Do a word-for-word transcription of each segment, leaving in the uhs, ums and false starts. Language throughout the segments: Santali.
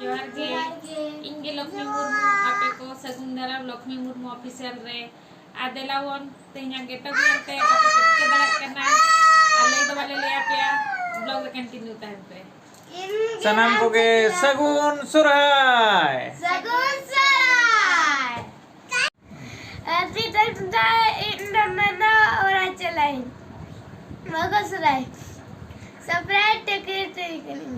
ᱡᱚᱦᱟᱨ ᱜᱮ᱾ ᱤᱧ ᱜᱮ ᱞᱚᱠᱷᱢᱤ ᱢᱩᱨᱢᱩ, ᱟᱯᱮ ᱠᱚ ᱥᱟᱹᱜᱩᱱ ᱫᱟᱨᱟᱢ ᱞᱚᱠᱷᱢᱤ ᱢᱩᱨᱢᱩ ᱚᱯᱷᱤᱥᱤᱭᱟᱞ ᱨᱮ᱾ ᱟᱨ ᱫᱮᱞᱟ ᱵᱚᱱ, ᱛᱮᱦᱮᱧᱟᱜ ᱜᱮᱴᱟᱯ ᱧᱮᱞ ᱛᱮ ᱵᱟᱯᱮ ᱴᱷᱤᱠᱟᱹ ᱫᱟᱲᱮᱭᱟᱜ ᱠᱟᱱᱟ᱾ ᱟᱨ ᱞᱟᱹᱭ ᱫᱚ ᱵᱟᱞᱮ ᱞᱟᱹᱭ ᱟᱯᱮᱭᱟ, ᱵᱞᱚᱜ ᱨᱮ ᱠᱚᱱᱴᱤᱱᱤᱭᱩ ᱛᱟᱦᱮᱱ ᱯᱮ᱾ ᱥᱟᱱᱟᱢ ᱠᱚᱜᱮ ᱥᱟᱹᱜᱩᱱ ᱥᱚᱨᱦᱟᱭ᱾ ᱥᱟᱹᱜᱩᱱ ᱥᱚᱨᱦᱟᱭ᱾ ᱟᱨ ᱛᱤᱦᱤᱧ ᱫᱚ ᱤᱧ ᱫᱚ ᱱᱟᱱᱟ ᱚᱲᱟᱜ ᱪᱟᱞᱟᱜ ᱤᱧ᱾ ᱵᱟᱠᱚ ᱥᱚᱨᱦᱟᱭ᱾ ᱥᱟᱯᱨᱟᱭᱤᱡᱽ ᱴᱤᱠᱤᱴ ᱦᱩᱭ ᱠᱟᱹᱱᱟᱹᱧ᱾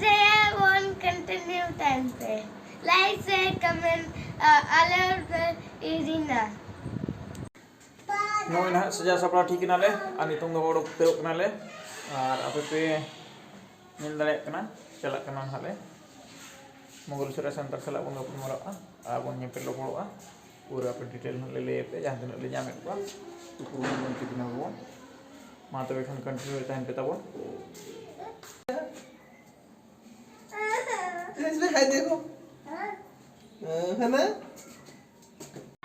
ᱫᱮᱞᱟ ᱵᱚᱱ ᱠᱚᱱᱴᱤᱱᱤᱭᱩ ᱛᱟᱦᱮᱱ ᱯᱮ᱾ ᱞᱟᱭᱤᱠ, ᱥᱮᱭᱟᱨ, ᱠᱚᱢᱮᱱᱴ, ᱟ, ᱟᱞᱮ ᱯᱮ ᱤᱫᱤᱱᱟ᱾ ᱱᱚᱜᱼᱚᱭ ᱱᱟᱦᱟᱜ ᱥᱟᱡᱟᱣ ᱥᱟᱯᱲᱟᱣ ᱴᱷᱤᱠ ᱮᱱᱟᱞᱮ ᱟᱨ ᱱᱤᱛᱚᱝ ᱫᱚ ᱚᱰᱚᱠ ᱩᱛᱟᱹᱨᱚᱜ ᱠᱟᱱᱟᱞᱮ᱾ ᱟᱨ ᱟᱯᱮ ᱯᱮ ᱧᱮᱞ ᱫᱟᱲᱮᱭᱟᱜ ᱠᱟᱱᱟ, ᱪᱟᱞᱟᱜ ᱠᱟᱱᱟ ᱱᱟᱦᱟᱜ ᱞᱮ᱾ ᱢᱚᱝᱜᱚᱞ ᱥᱚᱨᱮᱱ ᱥᱟᱱᱛᱟᱲ ᱥᱟᱞᱟᱜ ᱵᱚᱱ ᱜᱟᱯᱟᱞᱢᱟᱨᱟᱜᱼᱟ ᱟᱨ ᱵᱚᱱ ᱧᱮᱯᱮᱞ ᱨᱚᱯᱚᱲᱚᱜᱼᱟ᱾ ᱯᱩᱨᱟᱹ ᱟᱯᱮ ᱰᱤᱴᱮᱞ ᱱᱟᱦᱟᱜ ᱞᱮ ᱞᱟᱹᱭ ᱟᱯᱮᱭᱟ, ᱡᱟᱦᱟᱸ ᱛᱤᱱᱟᱹᱜ ᱞᱮ ᱧᱟᱢᱮᱫ ᱠᱚᱣᱟ, ᱩᱯᱨᱩᱢ ᱵᱚᱱ ᱪᱤᱠᱟᱹ ᱧᱟᱢ ᱟᱵᱚᱱ᱾ ᱢᱟ ᱛᱚᱵᱮ ᱠᱷᱟᱱ ᱠᱚᱱᱴᱤᱱᱤᱭᱩ ᱨᱮ ᱛᱟᱦᱮᱱ ᱯᱮ ᱛᱟᱵᱚᱱ᱾ इसमें है देखो। हाँ, है ना?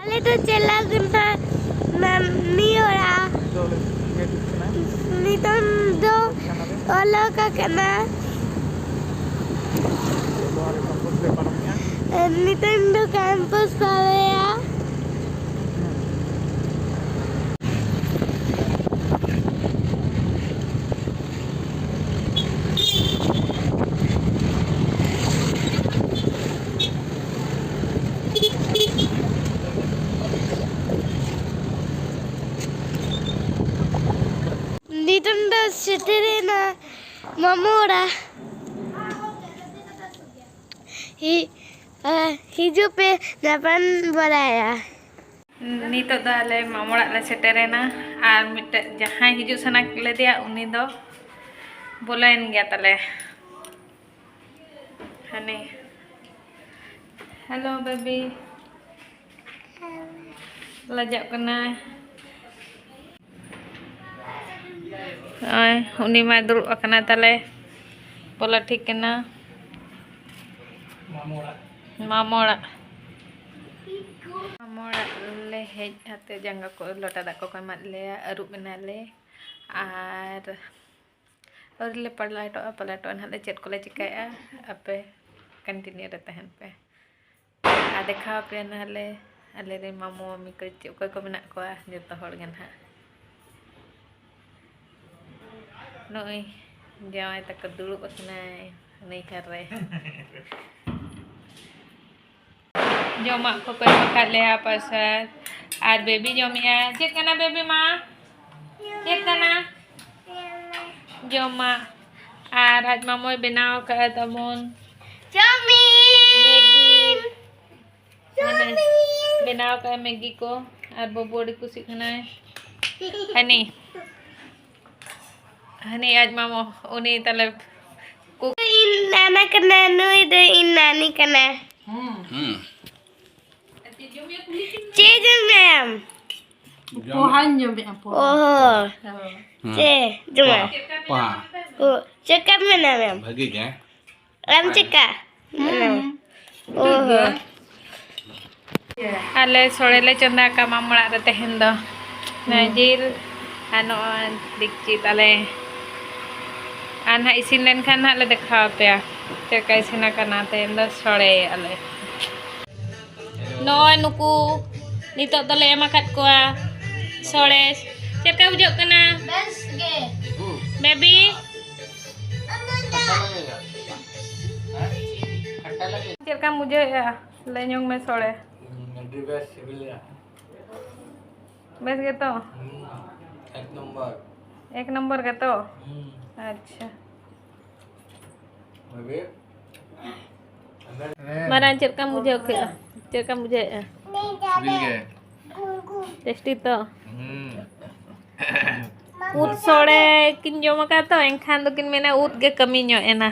ᱟᱞᱮ ᱫᱚ ᱪᱟᱞᱟᱣ ᱠᱟᱱᱟ ᱱᱟᱱᱤ ᱚᱲᱟᱜ᱾ ᱱᱤᱛᱚᱝ ᱫᱚ ᱚᱞᱚᱜ ᱟᱠᱟᱱᱟ᱾ ᱱᱤᱛᱚᱝ ᱫᱚ ᱠᱮᱢᱯᱟᱥ ᱵᱟᱨᱭᱟ᱾ ᱱᱤᱛᱚᱝ ᱫᱚ ᱥᱮᱴᱮᱨᱮᱱᱟ ᱢᱟᱢᱚ ᱚᱲᱟᱜ᱾ ᱦᱤ-, ᱟ, ᱦᱤᱡᱩᱜ ᱯᱮ, ᱧᱟᱯᱟᱢ ᱵᱟᱲᱟᱭᱟ᱾ ᱱᱤᱛᱚᱜ ᱫᱚ ᱟᱞᱮ ᱢᱟᱢᱚ ᱚᱲᱟᱜ ᱞᱮ ᱥᱮᱴᱮᱨᱮᱱᱟ᱾ ᱟᱨ ᱢᱤᱫᱴᱮᱡ ᱡᱟᱦᱟᱸᱭ ᱦᱤᱡᱩᱜ ᱥᱟᱱᱟ ᱞᱮᱫᱮᱭᱟ, ᱩᱱᱤ ᱫᱚ ᱵᱚᱞᱚᱭᱮᱱ ᱜᱮᱭᱟ ᱛᱟᱞᱮ᱾ ᱦᱟᱱᱮ, ᱦᱮᱞᱳ ᱵᱮᱵᱤ᱾ ᱞᱟᱡᱟᱜ ᱠᱟᱱᱟᱭ᱾ ᱱᱚᱜᱼᱚᱭ ᱩᱱᱤ ᱢᱟᱭ ᱫᱩᱲᱩᱵ ᱟᱠᱟᱱᱟ ᱛᱟᱞᱮ᱾ ᱵᱚᱞᱚ ᱴᱷᱤᱠ ᱠᱟᱱᱟ᱾ ᱢᱟᱢᱚ ᱚᱲᱟᱜ᱾ ᱢᱟᱢᱚ ᱚᱲᱟᱜ ᱞᱮ ᱦᱮᱡ ᱠᱟᱛᱮ ᱡᱟᱸᱜᱟ ᱠᱚ, ᱞᱚᱴᱟ ᱫᱟᱜ ᱠᱚᱠᱚ ᱮᱢᱟᱫ ᱞᱮᱭᱟ, ᱟᱹᱨᱩᱵ ᱮᱱᱟᱞᱮ᱾ ᱟᱨ ᱟᱹᱣᱨᱤ ᱞᱮ ᱯᱟᱞᱟᱴᱚᱜᱼᱟ, ᱯᱟᱞᱟᱴᱚᱜᱼᱟ ᱱᱟᱦᱟᱜ ᱞᱮ, ᱪᱮᱫ ᱠᱚᱞᱮ ᱪᱤᱠᱟᱹᱭᱮᱫᱼᱟ᱾ ᱟᱯᱮ continue ᱨᱮ ᱛᱟᱦᱮᱱ ᱯᱮ᱾ ᱟᱨ ᱫᱮᱠᱷᱟᱣ ᱟᱯᱮᱭᱟ ᱱᱟᱦᱟᱜ ᱞᱮ, ᱟᱞᱮ ᱨᱮᱱ ᱢᱟᱢᱚ ᱢᱟᱢᱤ ᱠᱚ ᱪᱮᱫ, ᱚᱠᱚᱭ ᱠᱚ ᱢᱮᱱᱟᱜ ᱠᱚᱣᱟ, ᱡᱚᱛᱚ ᱦᱚᱲ ᱜᱮ ᱱᱟᱦᱟᱜ᱾ ᱱᱚᱜᱼᱚᱭ ᱡᱟᱶᱟᱭ ᱛᱟᱠᱚ ᱫᱩᱲᱩᱵ ᱟᱠᱟᱱᱟᱭ ᱱᱟᱹᱭᱦᱟᱹᱨ ᱨᱮ᱾ ᱡᱚᱢᱟᱜ ᱠᱚᱠᱚ ᱮᱢ ᱟᱠᱟᱫ ᱞᱮᱭᱟ ᱯᱨᱚᱥᱟᱫ᱾ ᱟᱨ ᱵᱮᱵᱤ ᱡᱚᱢᱮᱜᱼᱟ᱾ ᱪᱮᱫ ᱠᱟᱱᱟ ᱵᱮᱵᱤ ᱢᱟ? ᱪᱮᱫ ᱠᱟᱱᱟ? ᱡᱚᱢᱟᱜ᱾ ᱟᱨ ᱟᱡ ᱢᱟᱢᱚᱭ ᱵᱮᱱᱟᱣ ᱟᱠᱟᱫᱼᱟ ᱛᱟᱵᱚᱱ ᱪᱟᱣᱢᱤᱱ᱾ ᱢᱮᱜᱤ᱾ ᱢᱟᱱᱮ, ᱵᱮᱱᱟᱣ ᱟᱠᱟᱫᱼᱟ ᱢᱮᱜᱤ ᱠᱚ᱾ ᱟᱨ ᱵᱟᱹᱵᱩ ᱟᱹᱰᱤ ᱠᱩᱥᱤᱜ ᱠᱟᱱᱟᱭ᱾ ᱦᱟᱹᱱᱤ, ᱦᱟᱹᱱᱤ ᱟᱡ ᱢᱟᱢᱚ, ᱩᱱᱤ ᱛᱟᱞᱮ ᱠᱩᱠ᱾ ᱤᱧ ᱱᱟᱱᱟ ᱠᱟᱱᱟ, ᱱᱩᱭ ᱫᱚ ᱤᱧ ᱱᱟᱱᱤ ᱠᱟᱱᱟ᱾ ᱦᱩᱸ᱾ ᱪᱮᱫ ᱡᱚᱢ ᱢᱮᱢ? ᱯᱚᱦᱟᱧ ᱡᱚᱢᱮᱫᱼᱟ, ᱯᱚᱦᱟ᱾ ᱚ ᱦᱚᱸ᱾ ᱦᱳᱭ᱾ ᱦᱩᱸ᱾ ᱪᱮᱫ ᱡᱚᱢᱟ? ᱯᱚᱦᱟ᱾ ᱯᱚᱦᱟ᱾ ᱚ, ᱪᱮᱫᱠᱟ ᱢᱮᱱᱟᱢ? ᱵᱷᱟᱹᱜᱤ ᱜᱮ᱾ ᱟᱢ ᱪᱮᱫᱠᱟ? ᱦᱩᱸ᱾ ᱚ ᱴᱷᱤᱠ ᱜᱮ᱾ ᱦᱚᱸ᱾ ᱟᱞᱮ ᱥᱚᱲᱮ ᱞᱮ ᱪᱚᱸᱫᱟ ᱟᱠᱟᱫ ᱢᱟᱢᱚ ᱚᱲᱟᱜ ᱨᱮ ᱛᱮᱦᱮᱧ ᱫᱚ᱾ ᱱᱚᱜᱼᱚᱭ ᱦᱩᱸ᱾ ᱡᱤᱞ ᱟᱨ ᱱᱚᱜᱼᱚᱭ ᱰᱮᱠᱪᱤ ᱛᱟᱞᱮ᱾ ᱟᱨ ᱱᱟᱦᱟᱜ ᱤᱥᱤᱱ ᱞᱮᱱᱠᱷᱟᱱ ᱱᱟᱦᱟᱜ ᱞᱮ ᱫᱮᱠᱷᱟᱣ ᱟᱯᱮᱭᱟ ᱪᱮᱫ ᱞᱮᱠᱟ ᱤᱥᱤᱱ ᱟᱠᱟᱱᱟ᱾ ᱛᱮᱦᱮᱧ ᱫᱚ ᱥᱚᱲᱮᱭᱮᱫᱼᱟ ᱞᱮ᱾ ᱱᱚᱜᱼᱚᱭ ᱱᱩᱠᱩ ᱱᱤᱛᱚᱜ ᱫᱚᱞᱮ ᱮᱢ ᱟᱠᱟᱫ ᱠᱚᱣᱟ ᱥᱚᱲᱮ᱾ ᱪᱮᱫ ᱞᱮᱠᱟ ᱵᱩᱡᱷᱟᱹᱜ ᱠᱟᱱᱟ? ᱵᱮᱥ ᱜᱮ᱾ ᱵᱮᱵᱤ? ᱪᱮᱫ ᱞᱮᱠᱟᱢ ᱵᱩᱡᱷᱟᱹᱣᱮᱫᱼᱟ? ᱞᱟᱹᱭ ᱧᱚᱜ ᱢᱮ ᱥᱚᱲᱮ᱾ ᱦᱩᱸ, ᱟᱹᱰᱤ ᱵᱮᱥ ᱥᱤᱵᱤᱞᱟ᱾ ᱵᱮᱥ ᱜᱮᱛᱚ? ᱦᱩᱸ, ᱮᱠ ᱱᱚᱢᱵᱚᱨ᱾ ᱮᱠ ᱱᱚᱢᱵᱚᱨ ᱜᱮᱛᱚ? ᱦᱩᱸ᱾ ᱟᱪᱪᱷᱟ᱾ ᱵᱷᱟᱜᱮ᱾ ᱢᱟᱨᱟᱝ, ᱪᱮᱫ ᱞᱮᱠᱟᱢ ᱵᱩᱡᱷᱟᱹᱣ ᱠᱮᱫᱼᱟ? ᱪᱮᱫ ᱞᱮᱠᱟᱢ ᱵᱩᱡᱷᱟᱹᱣᱮᱫᱼᱟ? ᱥᱤᱵᱤᱞ ᱜᱮ᱾ ᱴᱮᱥᱴᱤ ᱛᱚ? ᱦᱩᱸ᱾ ᱩᱫ ᱥᱚᱲᱮ ᱠᱤᱱ ᱡᱚᱢ ᱟᱠᱟᱫ ᱛᱚ, ᱮᱱᱠᱷᱟᱱ ᱫᱚᱠᱤᱱ ᱢᱮᱱᱟ ᱩᱫ ᱜᱮ ᱠᱟᱹᱢᱤ ᱧᱚᱜ ᱮᱱᱟ᱾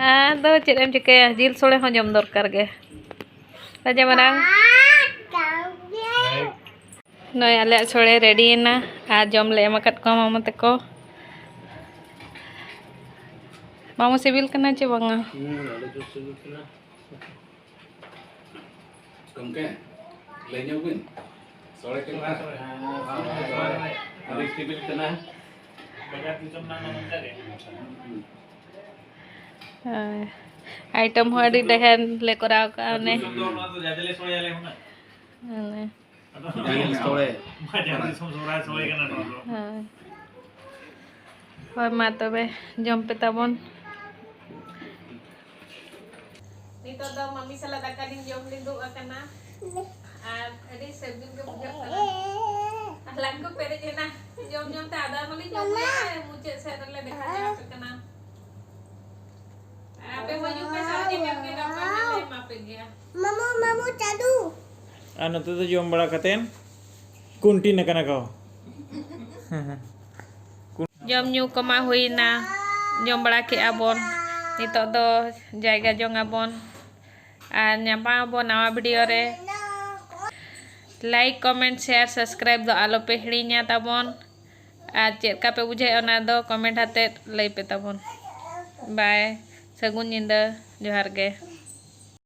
ᱟᱫᱚ ᱪᱮᱫ ᱮᱢ ᱪᱤᱠᱟᱹᱭᱟ, ᱡᱤᱞ ᱥᱚᱲᱮ ᱦᱚᱸ ᱡᱚᱢ ᱫᱚᱨᱠᱟᱨ ᱜᱮ᱾ ᱨᱟᱡᱟ ᱢᱟᱨᱟᱝ᱾ ᱱᱚᱜᱼᱚᱭ ᱟᱞᱮᱭᱟᱜ ᱥᱚᱲᱮ ᱨᱮᱰᱤᱭᱮᱱᱟ ᱟᱨ ᱡᱚᱢ ᱞᱮ ᱮᱢ ᱟᱠᱟᱫ ᱠᱚᱣᱟ ᱢᱟᱢᱟ ᱛᱟᱠᱚ᱾ ᱢᱟᱢᱟ, ᱥᱤᱵᱤᱞ ᱠᱟᱱᱟ ᱪᱮ ᱵᱟᱝᱟ? ᱦᱩᱸ, ᱟᱹᱰᱤ ᱡᱳᱨ ᱥᱤᱵᱤᱞ ᱠᱟᱱᱟ᱾ ᱜᱚᱢᱠᱮ, ᱞᱟᱹᱭ ᱧᱚᱜ ᱵᱤᱱ, ᱥᱚᱲᱮ ᱪᱮᱫ ᱞᱮᱠᱟ? ᱟᱹᱰᱤ ᱥᱤᱵᱤᱞ ᱠᱟᱱᱟ᱾ ᱦᱳᱭ, ᱟᱭᱴᱮᱢ ᱦᱚᱸ ᱟᱹᱰᱤ ᱰᱷᱮᱨ ᱞᱮ ᱠᱚᱨᱟᱣ ᱠᱟᱜᱼᱟ᱾ ᱚᱱᱮ ᱫᱤᱥᱚᱢ ᱫᱚ ᱚᱱᱟ ᱫᱚ ᱡᱟᱡᱞᱮ ᱥᱚᱲᱮᱭᱟᱞᱮ ᱦᱩᱱᱟᱹᱝ᱾ ᱚᱱᱮ ᱡᱟᱡᱞᱮ ᱥᱚᱲᱮ᱾ ᱢᱟ ᱡᱟᱡᱞᱮ ᱥᱚᱲᱮ, ᱥᱚᱲᱮ ᱠᱟᱱᱟ ᱱᱚᱣᱟ ᱫᱚ᱾ ᱦᱳᱭ᱾ ᱦᱳᱭ, ᱢᱟ ᱛᱚᱵᱮ ᱡᱚᱢ ᱯᱮ ᱛᱟᱵᱚᱱ᱾ ᱱᱤᱛᱚᱜ ᱫᱚ ᱢᱟᱢᱤ ᱥᱟᱞᱟᱜ ᱫᱟᱠᱟ ᱞᱤᱧ ᱡᱚᱢ ᱞᱤᱧ ᱫᱩᱲᱩᱵ ᱟᱠᱟᱱᱟ᱾ ᱟᱨ ᱟᱹᱰᱤ ᱥᱤᱵᱤᱞ ᱜᱮ ᱵᱩᱡᱷᱟᱹᱜ ᱠᱟᱱᱟ᱾ ᱟᱨ ᱞᱟᱡ ᱠᱚ ᱯᱮᱨᱮᱡ ᱮᱱᱟ᱾ ᱡᱚᱢ ᱡᱚᱢ ᱛᱮ ᱟᱫᱚ ᱟᱨᱦᱚᱸ ᱞᱤᱧ ᱡᱚᱢ ᱞᱮᱜᱟ᱾ ᱢᱩᱪᱟᱹᱫ ᱥᱮᱫ ᱨᱮᱞᱮ ᱫᱮᱠᱷᱟ ᱧᱚᱜ ᱟᱯᱮ ᱠᱟᱱᱟ᱾ ᱟᱯᱮ ᱦᱚᱸ ᱦᱤᱡᱩᱜ ᱯᱮ, ᱥᱟᱨᱡᱚᱢ ᱧᱮᱞ ᱯᱮ, ᱜᱟᱯᱟ ᱞᱮ ᱮᱢᱟ ᱯᱮ ᱜᱮᱭᱟ᱾ ᱢᱟᱢᱟ, ᱢᱟᱢᱩ, ᱪᱟᱰᱩ᱾ ᱟᱨ ᱱᱚᱛᱮ ᱫᱚ ᱡᱚᱢ ᱵᱟᱲᱟ ᱠᱟᱛᱮᱱ ᱠᱩᱱᱴᱤᱱ ᱟᱠᱟᱱᱟ ᱠᱚ᱾ ᱡᱚᱢ ᱧᱩ ᱠᱚᱢᱟ ᱦᱩᱭᱱᱟ, ᱡᱚᱢ ᱵᱟᱲᱟ ᱠᱮᱜᱼᱟ ᱵᱚᱱ᱾ ᱱᱤᱛᱚᱜ ᱫᱚ ᱡᱟᱭᱜᱟ ᱡᱚᱝ ᱟᱵᱚᱱ ᱟᱨ ᱧᱟᱯᱟᱢ ᱟᱵᱚᱱ ᱱᱟᱣᱟ ᱵᱷᱤᱰᱤᱭᱳ ᱨᱮ᱾ ᱞᱟᱭᱤᱠ, ᱠᱚᱢᱮᱱᱴ, ᱥᱮᱭᱟᱨ, ᱥᱟᱵᱥᱠᱨᱟᱭᱤᱵ ᱫᱚ ᱟᱞᱚ ᱯᱮ ᱦᱤᱲᱤᱧᱟ ᱛᱟᱵᱚᱱ᱾ ᱟᱨ ᱪᱮᱫ ᱞᱮᱠᱟ ᱯᱮ ᱵᱩᱡᱷᱟᱹᱣᱮᱫ ᱚᱱᱟ ᱫᱚ ᱠᱚᱢᱮᱱᱴ ᱟᱛᱮᱫ ᱞᱟᱹᱭ ᱯᱮ ᱛᱟᱵᱚᱱ᱾ ᱵᱟᱭ, ᱥᱟᱹᱜᱩᱱ ᱧᱤᱫᱟᱹ, ᱡᱚᱦᱟᱨ ᱜᱮ᱾